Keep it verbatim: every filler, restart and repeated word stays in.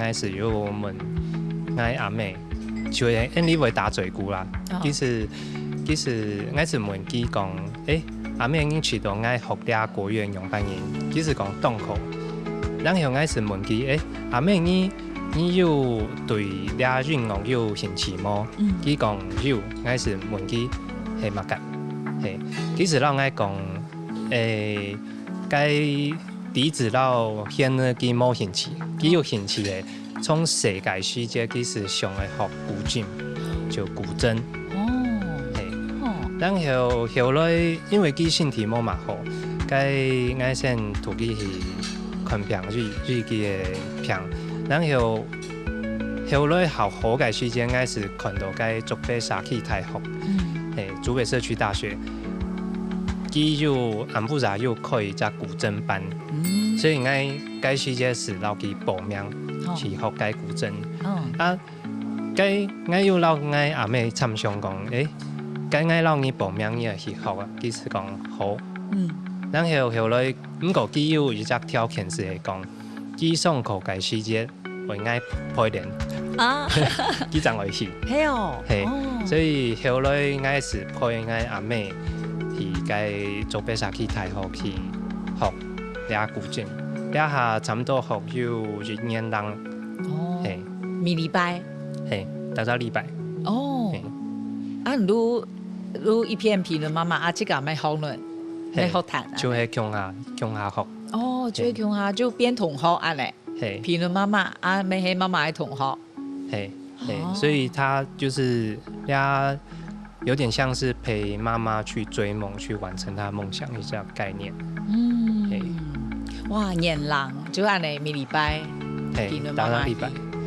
，𠊎係有問𠊎阿姆，就係恁樣會打嘴鼓啦。哦。其實其實𠊎係問佢講，誒，阿姆，你知道𠊎學這國樂仰般形？佢係講當好。然後𠊎係問佢，誒，阿姆，你你有對這音樂有興趣無？嗯。佢講有，𠊎係問佢係麼个？係，佢係摎𠊎講，誒，該笛子摎弦仔佢無興趣，佢有興趣个，從細个時節佢係想愛學古箏，就古箏。哦。係。哦。然後後來因為佢身體無麼好，該𠊎先㧡佢去看病，醫醫佢个病。然後後來較好个時節，𠊎係看到該竹北社區大學，嗯。係，竹北社區大學，佢有暗晡夜有開一隻古箏班，嗯。所以𠊎該時節係摎佢報名哦。去學該古箏。哦。啊，該𠊎有摎𠊎阿姆參詳講，誒，該𠊎摎你報名，你愛去學啊？佢係講好。嗯。然後後來，毋過佢有一隻條件係講，佢上課个時節會𠊎陪練，啊。佢正會去。係哦。係，哦。所以後來𠊎係陪𠊎阿姆去該竹北社區大學去學這古箏，這下差毋多學有一年零，哦。係。每禮拜。係，逐隻禮拜。哦。係。啊，你都都一片評論媽媽啊，這個愛學呢，係，愛學彈啊。就係共下共下學。哦，就係共下就變同學恁樣。係。評論媽媽啊，乜係媽媽个同學。係係，哦。所以他就是他有點像是陪媽媽去追夢，去完成他的夢想一個概念。嗯。係。哇，年零就恁樣每禮拜係，評論媽媽逐隻禮拜。